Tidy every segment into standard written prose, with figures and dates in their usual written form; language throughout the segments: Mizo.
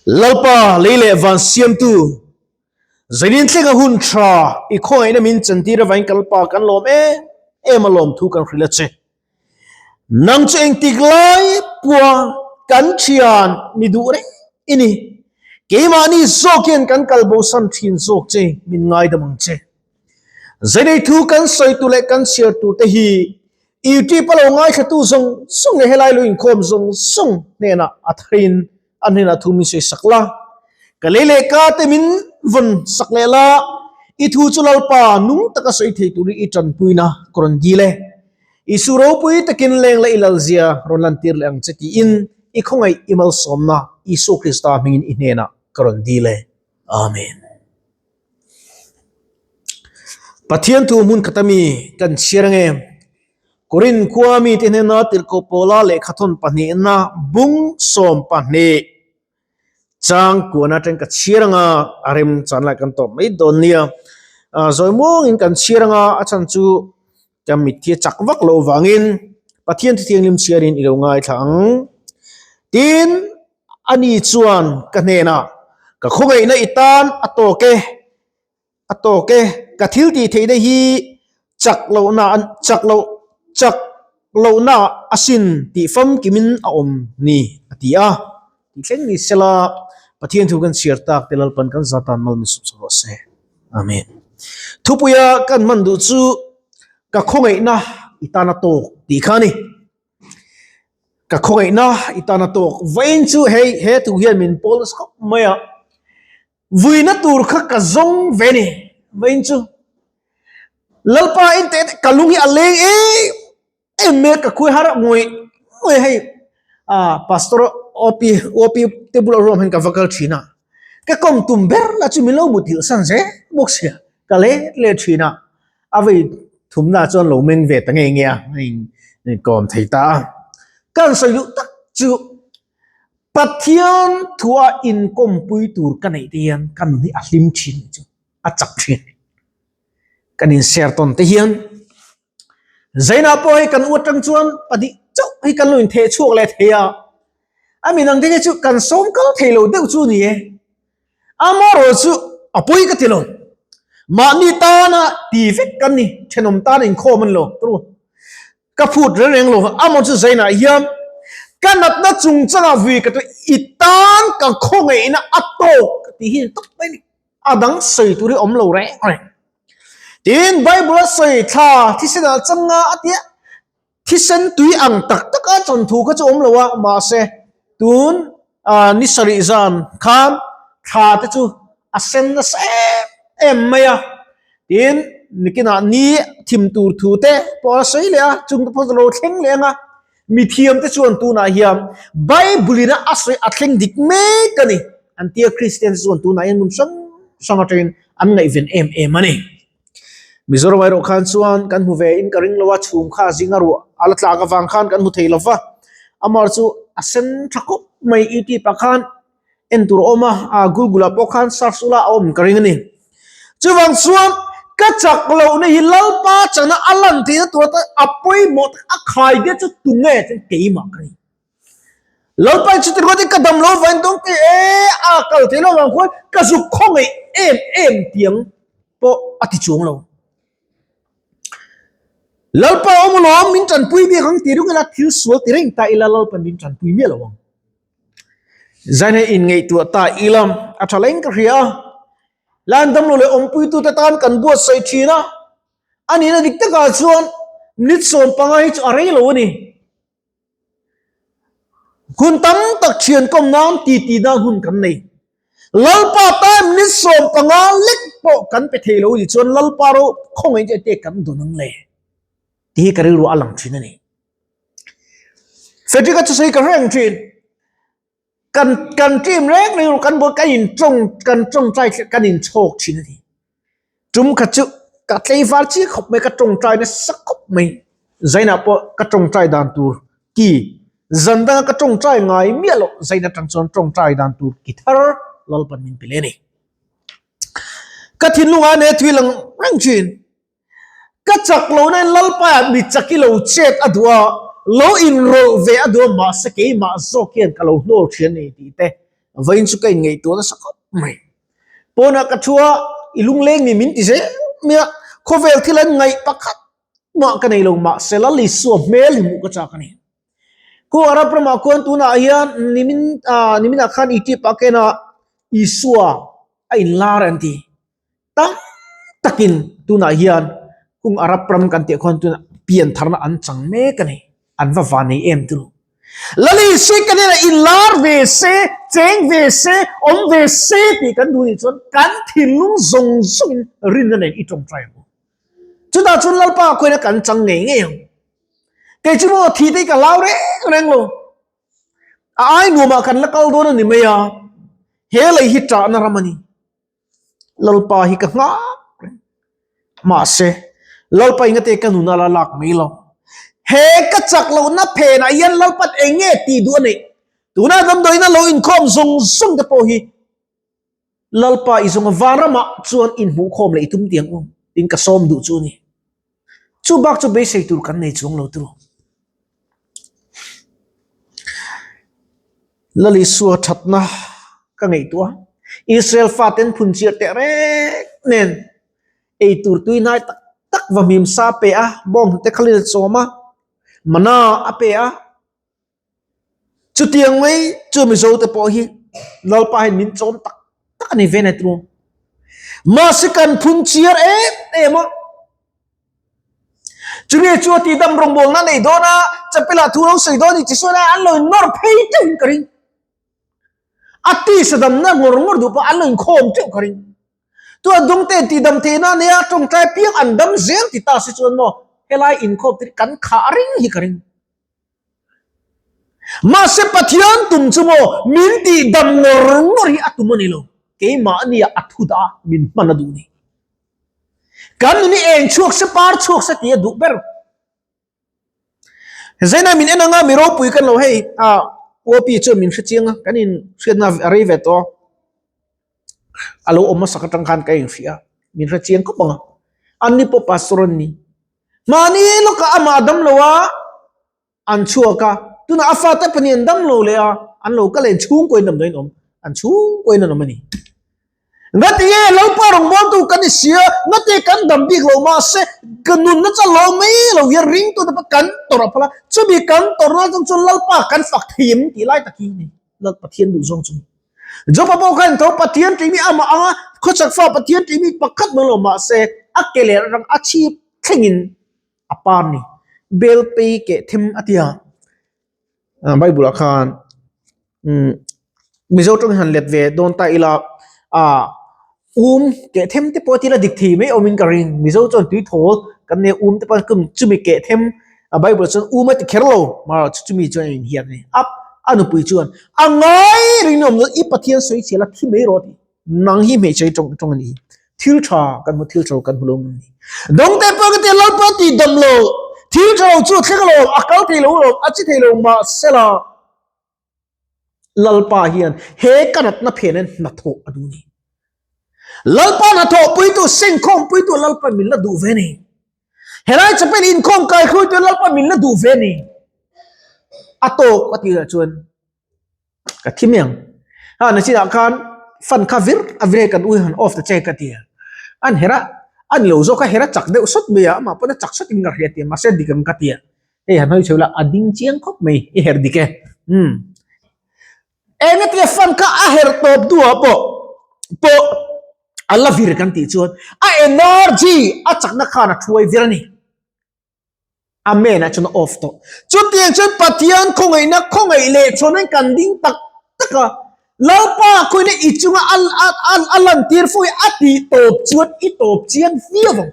Lalpa, lei leh van siamtu, zanin thlenga hun tha i khawngaihna min chantir avangin ka Lalpa kan lawm em em a lawmthu kan hrilh a che. Nang chu engtik lai pua kan thian ni duh reng i ni. Keimahni zawk hian kan kal bosan thin zawk che min ngaidam ang che. Zainei thu kan sawi tur leh kan chhiar tur te hi YouTube a lo ngaithlatu zawng zawng leh helai lo inkhawm zawng zawng hnenah a tharin a hnenah thu min sawi sak la. Ka lei leh ka te min vawn sak leh la, i thu chu Lalpa nung taka sawi thei turin i tanpuina ka rawn dil e. Isu ropui takin leng la i lalzia rawn lantir leh ang che tiin i khawngaih i malsawmna Isua Krista hmingin i hnenah ka rawn dil e. Amen. Pathian thu hmun khat ami kan chhiar ange. Korinth khua mite hnena tirhkoh Paula lehkhathawn pahnihna bung 12 chang kuan atang ka chhiar anga a rem chan lai kan tawp mai dawn nia. Zawi muangin kan chhiar anga a chhan chu kan mitthi a chak vak loh vangin Pathian thuthianghlim chhiarin i lo ngaithla ang. Tin, ani chuan ka hnenah ka khawngaihna i tan a tawk e. A tawk e, ka thil tih theihna hi chak lohna chak loh chak lohna asin tih famkimin a awm ni a ti a. Tih thleng ni sela Pathian thu kan chhiar tak te Lalpan kan zatan mal min sawm rawh se. Amen. Thupuia kan hman duh chu ka khawngaihna i tan a tawk tih kha a ni. Ka khawngaihna i tan a tawk. Vawiin chu hei he thu hian min pawl nasa khawp mai a. Vuina tur kha ka zawng ve ni. Vawiin chu Lalpa in teh ka lung hi a leng em em mai a, ka khuai har ngawih ngawih hei ah pastor OP OP te bulah ruam hian ka va kal thin a, ka kawm tum ber lah chu min lo muthilh san zel bawk sia, ka let let thin a, a vei thumna chuan lo meng ve ta nge nge a, hei kawm thei ta a, ka han sawi duh tak chu. Pathian thua inkawmpui tur ka neih te hian ka nun hi a hlim thin chu a chak thin. Kan inser tawn te hian Zainah pawh hei kan u atang chuan pahnih chauh hi kan lo intheh chhuak leh thei a, a minang te hi chu kan sawm kal thei lo deuh chu a ni e. Amaherawh chu a pawi ka ti lo. Mahni tana ti vek kan ni, thenawm tana inkhawm a ni lo. Ka phut reng reng lo amaw chu Zainah hian ka natna chungchangah vui ka tu i tan ka khawngaihna a tawk ka tih hi tawp mai ni. A dang sawi tur hi awm lo reng reng. Tin Bible a sawi thla thisen ah changa a tia thisen tui ang tak tak a chawn thu kha chu awm lo a mahse tun ni sarih zan khan thla te chu a sen nasa em em mai a tin nikinah ni thim tur thu te pawh a sawi leh a chung te pawh chu lo thleng leh ang a mithiam te chuan tunah hian Bible in a sawi a thleng dik mek a ni an tia Christian te chuan tunah hian hmun hrang hrang atangin an ngaihven em em a ni. Mizoram erawh khan chuan kan hmu ve in ka ring lo a, chhum kha a zing a ruah a la tlak avang khan kan hmu thei lo va, amah chu a sen tha khawp mai youtube ah khan en tur a awm a, ah google ah pawh khan search ula a awm ka ring a ni. Chuvang chuan ka chak lohna hi Lalpa chana a lan theihna tur atan a pawimawh tak a khai te chu tunge chuan keimah ka ni. Lalpa in chuti ruatin ka dam lo vain dawng te e a kal thei lo vang khuan ka zuk khawngaih em em tiang pawh a ti chuang lo. Lalpa awm alawm min tanpui bik ang ti rung ila thil sual ti reng ta ila Lalpa min tanpui miah lo ang. Zain hei in ngaihtuah ta ila a tha leng ka hria a. Lan dam lo leh awmpuitute tan kan buatsaih thin a. A nihna dik takah chuan minute 15 hi chu a rei lo a ni. Hun tam tak thian kawm nan ti ti nan hun kan nei. Lalpa tan minute 15 lek pawh kan pe thei lo ni chuan Lalpa ro khawngaih te te kan dawn ang le. Ti hi ka rilru a lang thin a ni. Frederick-a chu sawi ka hreng thin. Kan kan team reng reng kan bul kan in tawng kan tawngtai kan in chhawk thin a ni. Tum kha chu ka tleivar chi khawp mai ka tawngtai nasa khawp mai. Zainah pawh ka tawngtai dan tur ki zan danga ka tawngtai ngai miah loh zain atang chuan tawngtai dan tur ki thar Lalpan min pe leh a ni. Ka thinlungah ane tui lang reng thin. Ka chak lo na in Lalpa ah mi chak i lo chet a duh a, lo inrawlh ve a duh a, mahse keimah zawk hian ka lo hnawl thian a ni tih te. Vawiin chu ka inngaihtuah nasa khawp mai. Pawnah ka thu a, i lungleng ni min ti zel mai a, khawvel thil an ngaih pakhat mah ka nei lo mahse Lal Isua hmel hi hmuh ka chak a ni. Khu Arab ramah khuan tunah hian nimin ah niminah khan Egypt ah kena Isua a inlar an ti. Tam takin tunah hian kung Arab ram kan tih khuan tunah piantharna an chang mek a ni. An va va nei em turu. Lali se kan ina inlar ve se, cheng ve se, awm ve se tih kan duh nih chuan kan thinlung zawng zawngin rinna nen i tawngtai ang u. Chutah chuan Lalpa khuaina kan chang ngei ngei ang. Kei chu maw thi te hi ka hlau reng reng lo. A ai nuamah kan la kal dawn a ni mai a, he lei hi ṭahna ram a ni. Lalpa hi ka nghak reng. Mahse, Lalpa ingate ka nuna la lak mai lo. He ka chak lohna phenah hian Lalpa'n eng nge tih duh a neih? Tuna damdawiina lo inkhawm zawng zawng te pawh hi Lalpa i zawnga vanramah chuan inhmuhkhawm leh i tum tiang u tiin ka sawm duh chu a ni. Chu bak chu beisei tur kan nei chuang lo turu. Lal Isua thatna ka ngaihtuah a, Israel faten phunchiar teh reng nen ei tur tui hnai tak tak va hmim sa pe a, bawnghnute khalin a chawm a, mana a pe a. Chutiang mai chu Mizo te pawh hi Lalpa hian min chawm tak tak a ni ve nai turu. Mahse kan phunchiar em em a. Chumi chu a tihdam rawngbawlna nei dawn a, chapel ah thu lo sawi dawn ni chi sawn a, an lo innawr phei teuh in ka ring. A tisa damna ngawr ngawr duh pawh an lo inkhawm teuh ka ring. Chuan dungte tihdam theihna a nia, tawngtai piang an dam zel ti ta si chuan maw helai inkhawm te hi kan khah ring hi ka ring. Mahse Pathian tum chu maw min tihdam ngawr ngawr hi a tum a ni lo, keimahnia a thu dah a min hman a duh ni. Kan nun hi eng chhuak se par chhuak se tih a duh ber. Zaina min en anga mi ropui kan lo hei a OP chuan min hre chiang a kan in hriatna a rei ve tawh a. A lo awm hmasak atang khan ka inhria a min hre chiang khawp ang a. Anni pawh pastor an ni. Mahni lawkah amah a dam lo a. An chhuak a, tunah a fate pahnih an dam lo leh a, an lo kal leh chhungkaw in damdawiin awm, an chhungkaw in an awm a ni. Ngati nge Lalpa rawngbawltu kan ni sia, ngati kan dam bik lo mahse ka nunna chu a lo mai lo hian ringtute pawh kan tawrh a phal a, chumi kan tawrhna atang chuan Lalpa kan fak thei em tih lai tak hi a ni, Lal Pathian duh zawng chu a ni. Joba pawh khan tho Pathian tih mi amah anga khawchhak fa Pathian tih mi pakhat mai lo mahse a ke leh rang a chhip thlengin a par ni bel pei keh them a tia bible ah khan umm mizo tawng han let ve dawn ta ila ah um keh them te pawh thil a dik thei mai awmin ka ring mizo chuan tui thawl kan nia um te pawh chumi keh them a bible chuan um a ti kher lo mahse chumi chuan a inhiat a ni a a nupui chuan a ngai ring awm lo i Pathian sawi chhiah la thi mai rawh a ti. Nang hi hmeichhe hi tawng tawng a ni hi. Thil tha kan hmu, thil tha lo kan hmu lo ngam ni. Dawngte pawh ka ti Lalpa tih dam lo, thil tha lo chu a thleng alawm, a kal thei lo alawm, a chi thei lo mahsela Lalpa hian he ka natna phen hian hnathawh a duh a ni. Lalpa hnathawh puitu, sengkhawm puitu Lalpa min la duh ve a ni. Helai chapel inkhawm kai hruaitu Lalpa min la duh ve a ni. A tawk a tih ah chuan Ka thi mai ang. Ha na chinah khan fan kha vir a vir kan ui han off ta che ka ti a. An her a, a ni lo zawk a her a chak deuh sawt mai a, amah pawn a chak sawt in ka hria ti a, mahse dik ang ka ti a. Hei han hawi chho la, a ding chiang khawp mai, i her dik e. Umm. Eng atia fan kha a her tawp duh ah pawh pawh a la vir kan tih chuan a energy a chakna khan a thuai vir a ni. Amen ah chuan a off tawh. Chutiang chuan Pathian khawngaihna khawngaih leh chuanin kan ding tak tak a, Lalpa khawiahna i chunga a lantir fo hi a tih tawp chuan i tawp chiang viau ang.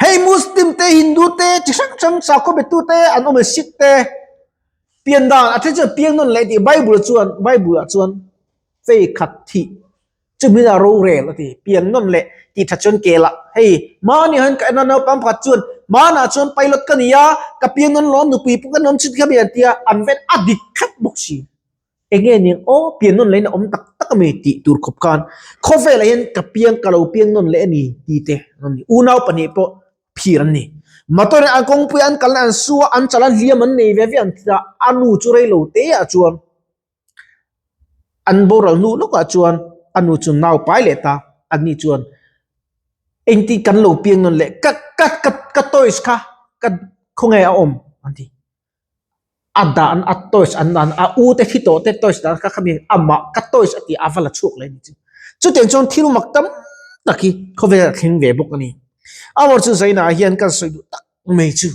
Hei Muslim te, Hindu te, chi hrang hrang sakhaw betu te an awm e, Sikh te, pian dan a then chuan piang nawn leh tih Bible chuan Bible ah chuan fei khat thih Chumi a rorel a ti, pian nawn leh tih that chuan kel ah, hei mahni hian ka en a naupang pakhat chuan hmanah chuan pilot ka ni a, ka pian nawn lawm nupui pawh ka nawm chhit kha mi an ti a, an ven a dik thlap bawk si. Enge nia aw pian nawn leh in a awm tak tak ami tih tur khawp khan khawvelah hian ka piang ka lo piang nawn leh a ni ti te an awm ni. Unau pahnih pawh phir an ni. Motor in an kawngpui an kalna an su a, an chal a hliam an nei ve ve an ti a, a nu chu reilo te ah chuan. An boral hnu lawkah chuan a nu chu nau pai leh ta, anni chuan engtin kan lo piang nawn leh ka ka ka ka toys kha ka khawnge a awm an ti. A dan a toys an dan a u te thi tawh te toys dan kha khami amah ka toys a tih a va la chhuak leh a ni chu. Chutiang chuan thil mak tam tak hi khawvel a thleng ve bawk a ni. Amah chu Zaina hian kan sawi duh tak mai chu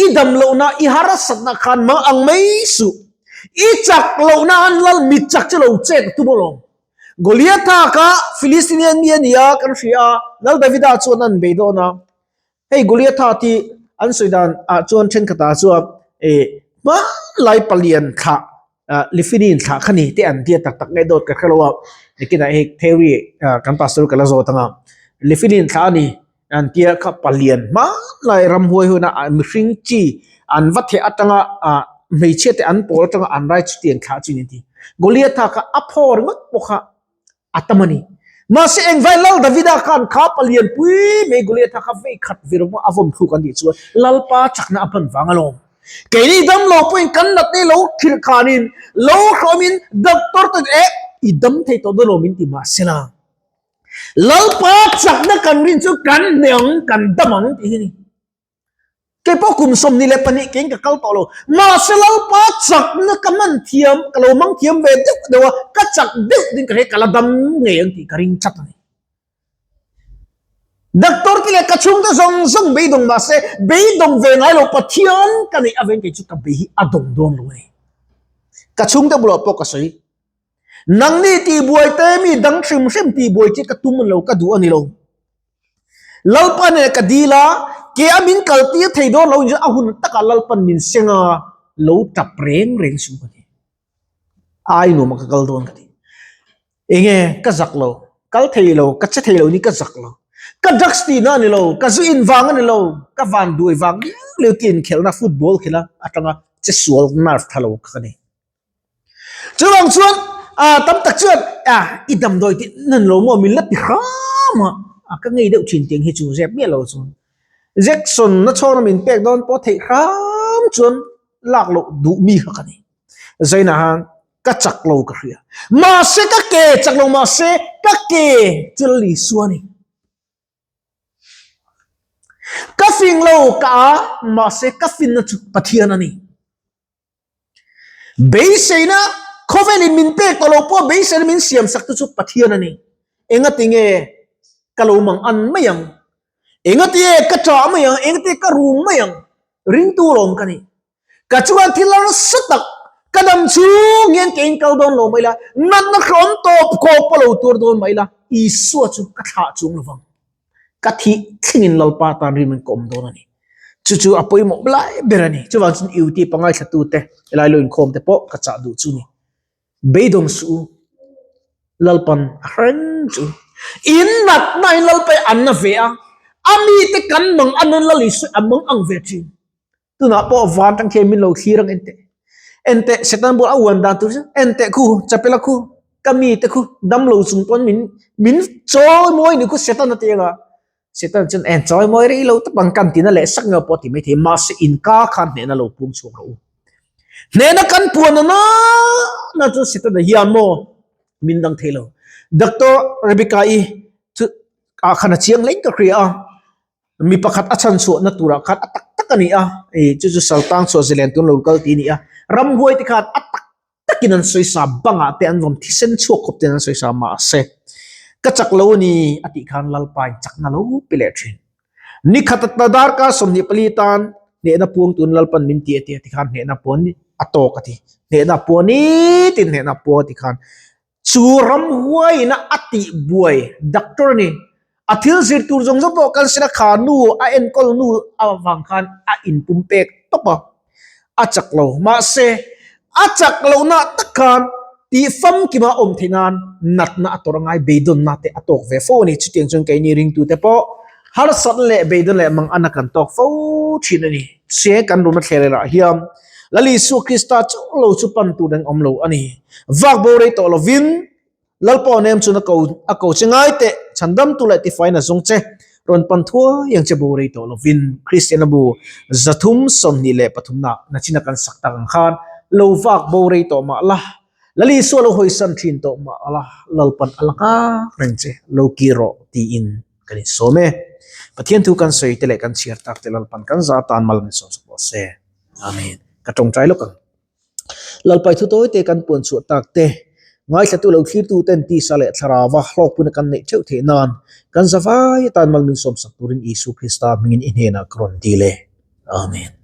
i dam lohna i harsatna khan mang ang mai suh. I chak lohna an lal mit chak chu lo chet tum alawm. Goliatha kha Philistinian mi a ni a kan hria a, Lal Davida chuan an bei dawn a. Hei Goliatha tih an sawi dan ah chuan thenkhatah chuan eh hmanlai palian thlah ah Lifinin thlah kha ni te an tia tak tak nge dawt ka hre lo a, nikinah hei theory ah kan pastor ka la zawt ang a, Lifinin thlah a ni an tia kha palian hmanlai ramhuai huna ah mihring chi an va theh atanga ah hmeichhia te an pawl atanga an rai chutiang thlah chu ni an ti. Goliatha kha a phaw ringawt pawh kha a tam a ni. Mahse engvai Lal Davida khan kha palian pui mai Goliatha kha vei khat vir a vawm thluk an tih chuan Lalpa chakna a hman vang alawm. Keini dam lo pawhin kan natna hi lo thilh khanin lo hrawmin doctor ten eh i dam thei tawh dawn lo min ti mahsela Lalpa chakna kan rin chu kan hneh ang kan dam ang tih hi a ni. Kei pawh kum 22 keng ka kal tawh lo. Mahse Lalpa chakna ka hman thiam, ka lo hmang thiam ve deuh deuh a, ka chak deuh ding ka hre ka la dam ngei ang tih ka ring tlat a ni. Doctor te leh ka chhungte zawng zawng beidawng mahse beidawng ve ngai lo Pathian ka neih aveng kei chu ka bei hi a dawng dawn lo a ni. Ka chhungte bulah pawh ka sawi. Nangni tihbuai te mi dang hrim hrim tihbuai chi ka tum lo ka duh a ni lo. Lalpa nen ka dil a, ke a min kal tir thei dawn lo in a hun takah Lalpan min seng a, lo tap reng reng suh ka ti. Ai nuam a ka kal dawn ka ti. Enge ka zak lo, kal thei lo, ka che thei lo ni ka zak lo. Ka drugs tihna a ni lo, ka zu in vang a ni lo, ka van duai vang liau liau ke inkhelhna football khelh a atanga che sual nerve tha lo kha ka ni. Chuvang chuan tam tak chuan i damdawi tih nan lo maw min la ti hram a, ka ngei deuh thin tiang hi chu zep miah lo chuan Jackson na chhawna min pek dawn pawh theih hram chuan lak loh duh mi kha ka ni. Zainah han ka chak lo ka hria mahse ka ke chak lo mahse ka ke chu la Isua a ni. Ka fing lo ka a mahse ka finna chu Pathian a ni. Beiseina khawvelin min pek tawh lo pawh beiseina min siam sak te chu Pathian a ni. Engati nge ka lo mang an mai ang? Engati nge ka ṭah mai ang? Engati nge ka rum mai ang? Ringtu lawm ka ni. Ka chungah thil harsa tak ka dam chhung hian keiin kal dawn lo mai la, natna hrehawm tawp khawp pawh lo tuar dawn mai la, Isua chu ka thlah chung lovang. Ka thih thlengin Lalpa tan rim in ka awm dawn a ni. Chu chu a pawimawh lai ber a ni. Chuvang chuan UT pangai thlatute helai lo inkhawm te pawh ka chah duh chu ni. Beidawng suh u, Lalpan a hreng chu. In natna in Lalpa hi an na ve a, a mite kan mang a nun Lal Isua a mang ang ve thin. Tunah pawh van tang khian min lo thlir ang enteh. Enteh Satan bulah a uan dan tur chu enteh khu chapela khu ka mi te khu dam lo chung pawn min min chawi mawi ni khu Satan a ti anga Satan chuan en chawi mawi rei lo tak ang kan tina leh sak ngeuh pawh ti mai thei mahse inka khan hnehna lo pung chhuak rawh u. Hnehna kan puan na na chu Satan a hian maw min dang thei lo. Doctor Rebecca i chu ah khan a chiang leng ka hria a. Mi pakhat a chhan chhuahna turah khan a tak tak a ni a, ih chu chu Saltang chhuah zalen tun lo kal tih a ni a, ramhuai te khan a tak takin an sawi sa, bangah te an vawm thisen chhuak khawp ten an sawi sa mahse ka chak lo a ni a tih khan Lalpa in chakna lo pe leh thin. Ni khat a darkar 24 tan hnehna puang tun Lalpan min ti a ti a ti khan hnehna puan a tawk a ti, hnehna puan nitin hnehna puang a ti khan Chu ramhuaiin a tih buai doctor a ni. A thil zir tur zawng zawng pawh kan sena kha nu a enkawl nu avang khan a inpum pek tawp a, a chak lo. Mahse, a chak lohna tak khan tih famkima awm theih nan natna a tawrh angai beidawnna te a tawk ve fo a ni. Chutiang chuan keini ringtute pawh harsatna leh beidawn leh mangan a kan tawk fo thin a ni. Se kan ruma thlerelah hian Lal Isua Krista chauh lo chu pan tur eng awm lo a ni. Vak bo rei tawh lovin Lalpa aw nem chuan a ko a ko che ngai teh, chhandamtu leh tifain a zawng che, rawn pan thuai ang che bo rei tawh lovin Kristiana bu 323 na nachina kan sak tak ang khan lo vak bo rei tawh mah la. Lal Isua lo hawisan thin tawh mah ala Lalpan a la nghak reng che, lo kir rawh tiin kan insawm e. Pathian thu kan sawi te leh kan chhiar tak te Lalpan kan za tan mal min sawm sak rawh se. Amen. Ka tawngtai lawk ang. Lalpai thu tawi te kan puan chhuah tak te, ngaithlatu lo thlirtu ten tisa leh thlarava hlawkpuna kan neih theuh theih nan kan zavai atan mal min sawm sak turin Isu Krista hmingin i hnenah ka rawn dil e. Amen.